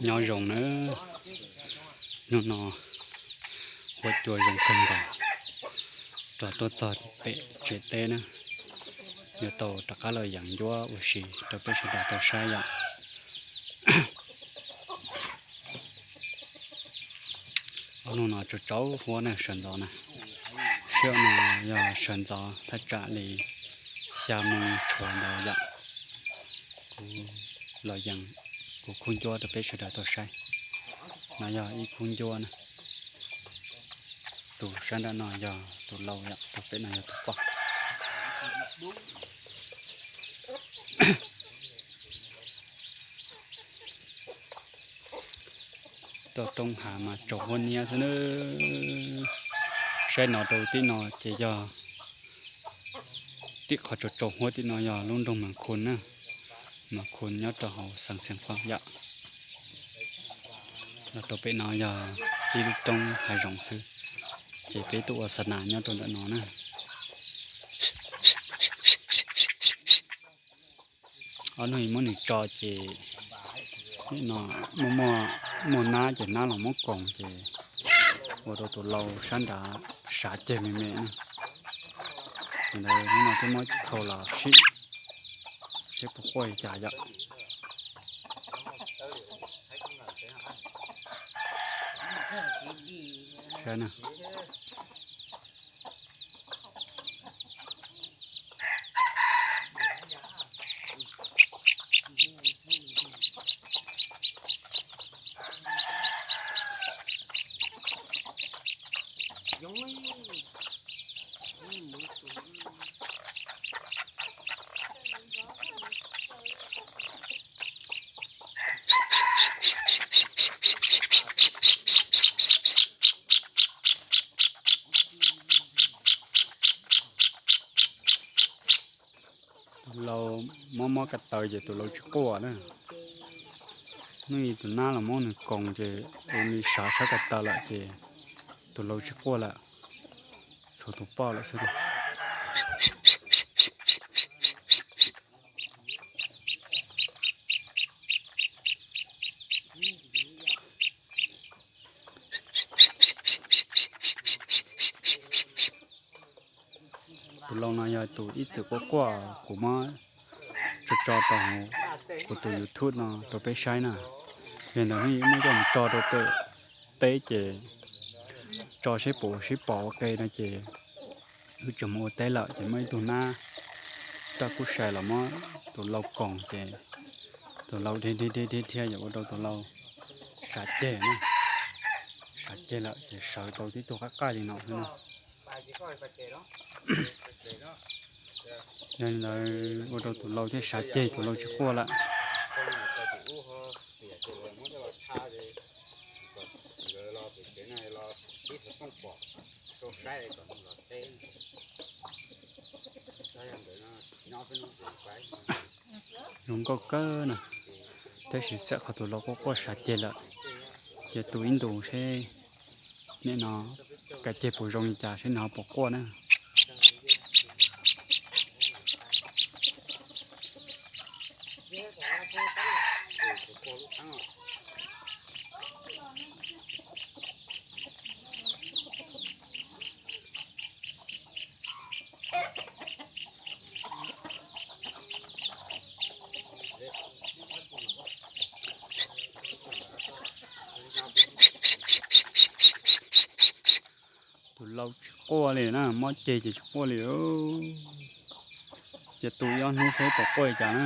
Nyob zoo nawb, hnub no huab cua zoo kawg nkaus, rov tuaj txog pem tsev teb na, yuav tau rov qab los yees ncuab ua si rau peb sawv daws tau saib yom. Ob hnub no tsaus tsaus huab na sawv ntxov na, sij hawm no yog sawv ntxov thaj tsam li xya moo tshuav ntawd yom. Kuv los yees kuv khub ncuab rau peb sawv daws tau saib. No yog ib khub ncuab na, tus sab nram no yog tus lau yom, tus pem no yog tus poj. Tuaj roob hav mas tsaus huab niab xwb na. Saib no rau tim no ces yog tim qhov tsaus tsaus huab tim no yog lub nroog Mas Khun na, Mas Khun nyob rau hauv xeev Xeev Khuam yom. Los rau pem no yog ib lub roob hav zoov xwb, ces peb tuaj ua xa nas nyob rau ntawm no na. Ob hnub muab nws tso ces no muaj muaj nab ces nab los muab koos ces ua rau tus lau sab nrad sav ceg me me na. Ntawd hnub no twb muab khau los sim seb puas quaj li cas yom. Saib na. Tus lau mob mob ko taw ces tus lau tsis quaj na. Hnub ib tus nab los muab nws koos ces ua li sav sab ko taw lawm ces tus lau tsis quaj lawm, tshuav tus poj lawm xwb. Tus lau no yog tus ib txwm quaj quaj kuv muab tso tso rau hauv kuv tus YouTube no rau peb saib na. Yog ntawd wb muab coj mus tso rau pem teb ces tso seb puas sib pom ua ke no ces wb tseem mus ua teb lawm ces muaj ib tug nab raj kub sai los muab tus lau koos ces tus lau dhia dhia dhia dhia yam ua rau tus lau sav ceg na. Sav ceg lawm ces sawv tau tib tug qab qab li no xwb na. Yog li ntawd ua rau tus lau thiaj sav ceg, tus lau tsis quaj lawm. Zoo nkauj kawg na, tab sis xam qhov tus lau quaj quaj sav ceg lawm. Ces tu ib ntus seb nim no kav ceg puas zoo li cas seb nws ho puas quaj na. Tus lau tsis quaj li na, mob ceg ces tsis quaj li. Ces tu ib ob hnub seb puas quaj li cas na.